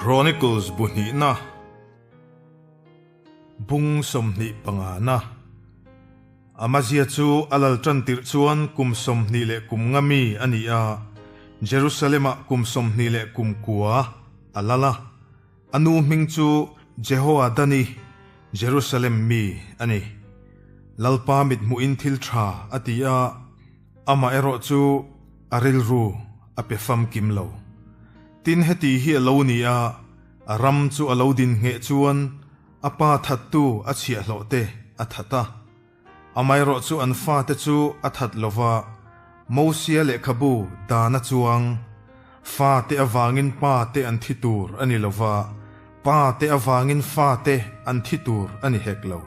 Chronicles bu hnihna bung 25 na. Amazia chu a lal tan tirh chuan kum 20 leh kum nga mi a ni a, Jerusalem-ah kum 20 leh kum kua a lal a. A nu hming chu Jehoadani, Jerusalem mi a ni. Lalpa mithmuhin thil tha a ti a, amah erawh chu a rilru a pe famkim lo. Tin heti hi a lo ni a, a ram chu a lo din ngheh chuan a pa thattu a chhiahhlawh te a that a. Amaherawh chu an fate chu a that lova, Mosia lehkhabu dan a chuang. Fate avangin pa te an thi tur a ni lova, pa te avangin fate an thi tur a ni hek lo.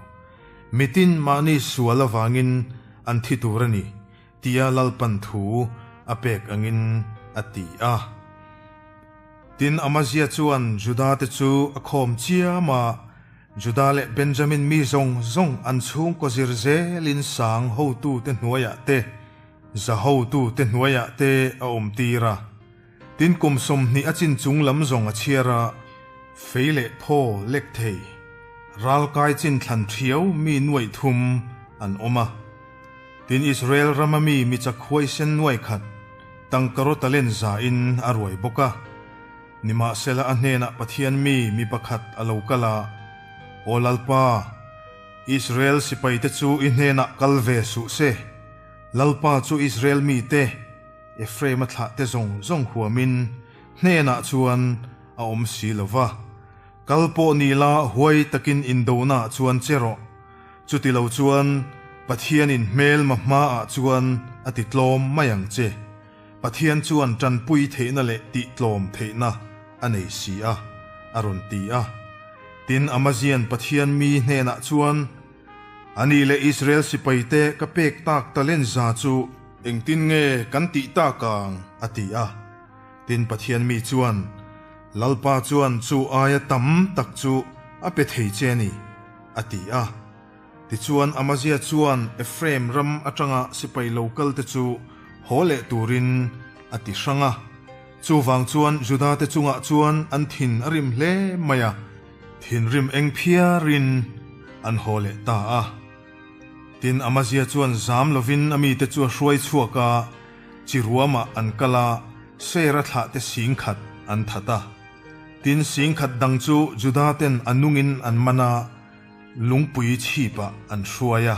Mitin mahni sual avangin an thi tur a ni, tia Lalpan thu a pek angin a ti a. Tin, Amazia chuan Juda te chu a khawm chiam a, Juda leh Benjamin mi zawng zawng an chhungkaw zir zelin sang hotute hnuaiah te, za hotute hnuaiah te a awm tir a. Tin kum 20 a chin chung lam zawng a chhiar a, fei leh phaw lek thei, ralkai chin thlan thiau mi nuaih thum an awm a. Tin Israel rama mi mi chak huaisen nuai khat tangkaraw talen za in a ruai bawk a. Nimahsela a hnenah Pathian mi mi pakhat a lo kal a, Aw Lalpa, Israel sipaite chu i hnenah kal ve suh se. Lalpa chu Israel mite, Ephraim-a thlahte zawng zawng huamin hnenah chuan a awm si lo va. Kal pawh ni la huai takin indona chuan che rawh. Chuti lo chuan Pathianin hmelma hmaah chuan a ti tlawm mai ang che. Pathian chuan tanpui theihna leh tihtlawm theihna a nei si a, a rawn ti a. Tin, Amazian Pathian mi hnenah chuan, A nih leh Israel sipaite ka pek tak talent za chu engtin nge kan tih tak ang? a ti a. Tin, Pathian mi chuan, Lalpa chuan chu aia tam tak chu a pe thei che a ni, a ti a. Tichuan, Amazia chuan Ephraim ram atanga sipai lo kalte chu haw leh turin a ti hrang a. Chuvang chuan Judate chungah chuan an thin a rim hle mai a, thinrim eng phiarin an haw leh ta a. Tin, Amazia chuan zam lovin a mite chu a hruai chhuak a, Chiruamah an kal a, Seir-a thlahte 10,000 an that a. Tin, 10,000 dang chu Judaten a nungin an man a, Lungpui chhipah an hruai a,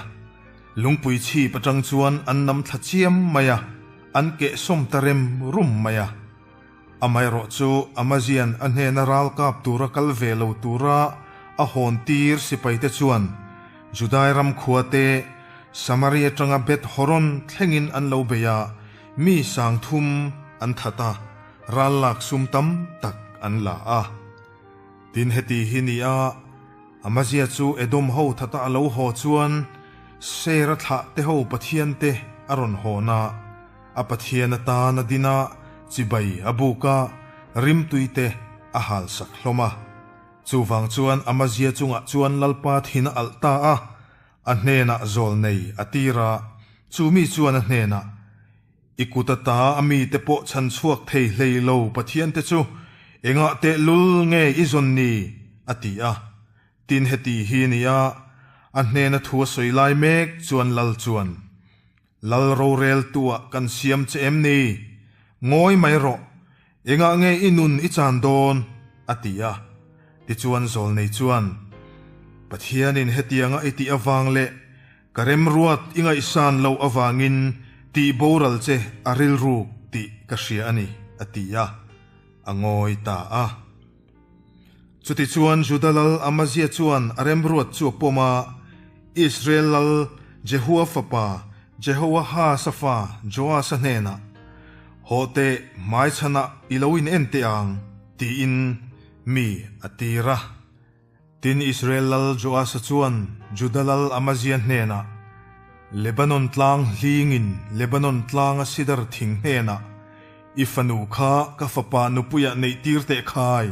lungpui chhip atang chuan an nam thla chiam mai a, an kehsawm ta rem rum mai a. Amaherawh chu Amazian a hnena ralkap tura kal ve lo tura a hawn tir sipaite chuan Judai ram khuate Samaria atanga Beth Horon thlengin an lo bei a, mi 3000 an that a, rallak sum tam tak an la a. Tin heti hi ni a, Amazia chu Edom ho thata a lo haw chuan Seir-a thlah te ho pathian te a rawn hawn a, a pathian atan a din a, chibai a buk a, rimtui te a hal sak hlawm a. Chuvang chuan Amazia chungah chuan Lalpa thin a alh ta a, a hnenah zawl nei a tir a, chu mi chuan a hnenah, I kut ata a mite pawh chhan chhuak thei hlei lo Pathian te chu engah tehlul nge i zawn ni? a ti a. Tin heti hi a ni a, a hnena thu a sawi lai mek chuan Lal chuan, Lal roreltuah kan siam che em ni? Ngawi mai rawh, engah nge i nun i chan dawn? a ti a. Tichuan Zawlnei chuan, Pathianin hetianga i tih avang leh Ka remruat i ngaihsan loh avangin tih boral che a rilruk tih ka hria a ni, a ti a, a ngawi ta a. Chutichuan Juda lal Amazia chuan a remruat chu a pawm a, Israel lal Jehua fapa Jehoahaz-a fa Joas-a hnenah, Haw teh, hmaichhanah i lo in en teh ang, tiin mi a tir a. Tin, Israel lal Joasa chuan Juda lal Amazia hnenah, Lebanon tlang hlingin Lebanon tlanga sidar thing hnenah, I fanu kha ka fapa nupuiah neih tir teh khai,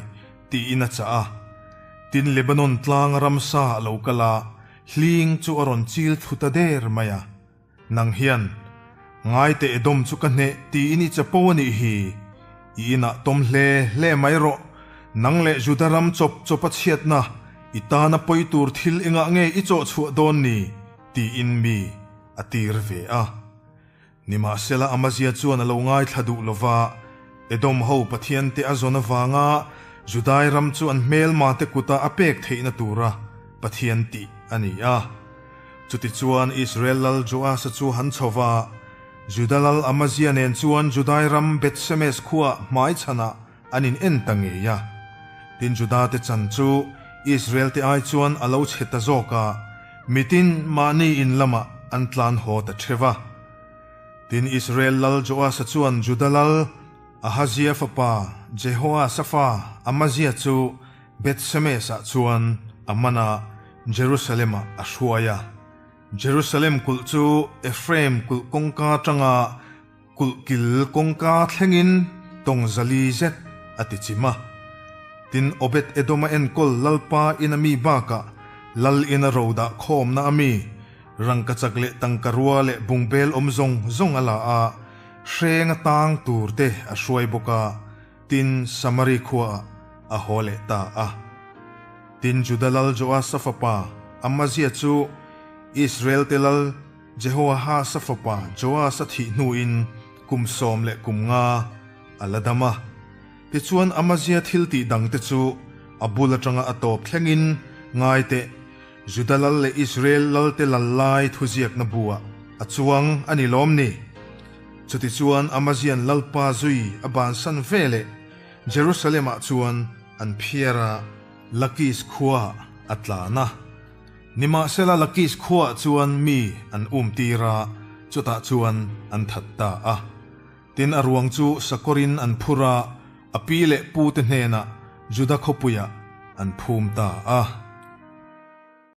tiin a chah a. Tin, Lebanon tlanga ramsa a lo kal a, hling chu a rawn chil thlu ta der mai a. Nang hian, Ngai teh Edom chu ka hneh tiin i chapo a nih hi. I inah tawm hle hle mai rawh. Nang leh Juda ram chawp chawpa chhiatna i tana pawi tur thil engah nge i chawh chhuah dawn ni? tiin mi a tir ve a. Nimahsela Amazia chuan a lo ngaithla duh lo va, Edom ho pathiante a zawn avanga Judai ram chu an hmelmate kuta a pek theihna tura Pathian tih a ni a. Chutichuan Israel lal Joasa chu han chho va, Juda lal Amazia nen chuan Judai ram Beth-semes khuaa hmaichhanah an in en ta ngei a. Tin Juda-te chan chu Israel-te ai chuan a lo chhe ta zawk a, mitin mahni in lamah an tlan haw ta theuh a. Tin Israel lal Joasa chuan Juda lal Ahazia fapa Jehoasa fa Amazia chu Beth-semes-ah chuan a man a, Jerusalem-ah a hruai a. Jerusalem kulh chu Ephraim kulh kawngka atanga Kulh kil kawngka thlengin tawng zali zet a ti chim a. Tin, Obed-Edom-a enkawl Lalpa ina mi bakah Lal ina ro dah khawmna a mi, rangkachak leh tangka rua leh bungbel awm zawng zawng a la a, hrenga tang tur te a hruai bawk a, tin, Samari khuaah a haw leh ta a. Tin, Juda lal Joasa fapa Amazia chu Israel-te lal Jehoahaz-a fapa Joas-a thih hnuin kum 15 a la dam a. Tichuan Amazia thil tih dangte chu a bul atanga a tawp thlengin ngai teh, Juda lal leh Israel lalte lal lai thuziakna buah a chuang a ni lawm ni? Chutichuan Amazia'n Lalpa zui a bansan ve leh Jerusalem-ah chuan an phiar a, Lakis khuaah a tlan a. Nimahsela Lakis khuaah chuan mi an um tir a, chutah chuan an that ta a. Tin a ruang chu sakawrin an phur a, a pi leh pute hnenah Juda khawpuiah an phum ta a.